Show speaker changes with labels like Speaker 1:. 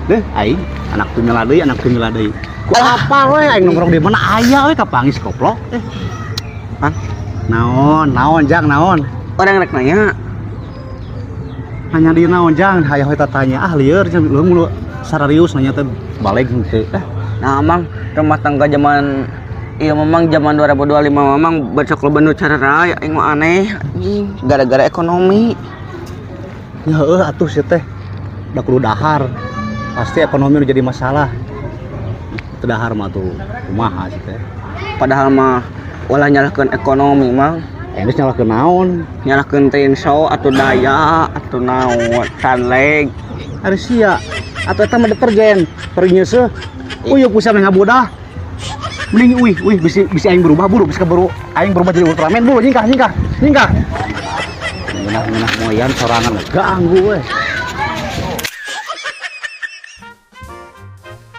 Speaker 1: Deh, aing anak tumila deui, anak tumila deui. Ku apa we aing nongkrong di mana aya we kapanggih si koplok. Eh.
Speaker 2: Hah?
Speaker 1: Naon, naon jang, naon?
Speaker 2: Urang rek nanya.
Speaker 1: Nanya di naon jang, hayang we tanya, ah lieur jang lu mulu sararius nanya teh balik henteu. Eh,
Speaker 2: Nah, Mang, rumah tangga zaman iya memang zaman 2025 memang besok lo bener cara raya aing mah aneh anjing gara-gara ekonomi.
Speaker 1: Ya heueuh atuh sia teh. Da kudu dahar. Pasti ekonomi nu jadi masalah. Teu dahar mah tuh kumaha sih teh.
Speaker 2: Padahal mah ulah nyalahkeun ekonomi, Mang.
Speaker 1: Eh, geus nyalahkeun naon?
Speaker 2: Nyalahkeun tinso atau daya atau naon sunlight.
Speaker 1: Ari sia atau eta mah deterjen pergi nyeuseuh. Uyuk bisa meh ngabodah. Mending uih, uih bisi bisi aing berubah buru, bisa keburu aing berubah jadi Ultraman buru, nyingkah nyingkah nyingkah. Ngeunah ngeunah moyan sorangan ganggu we.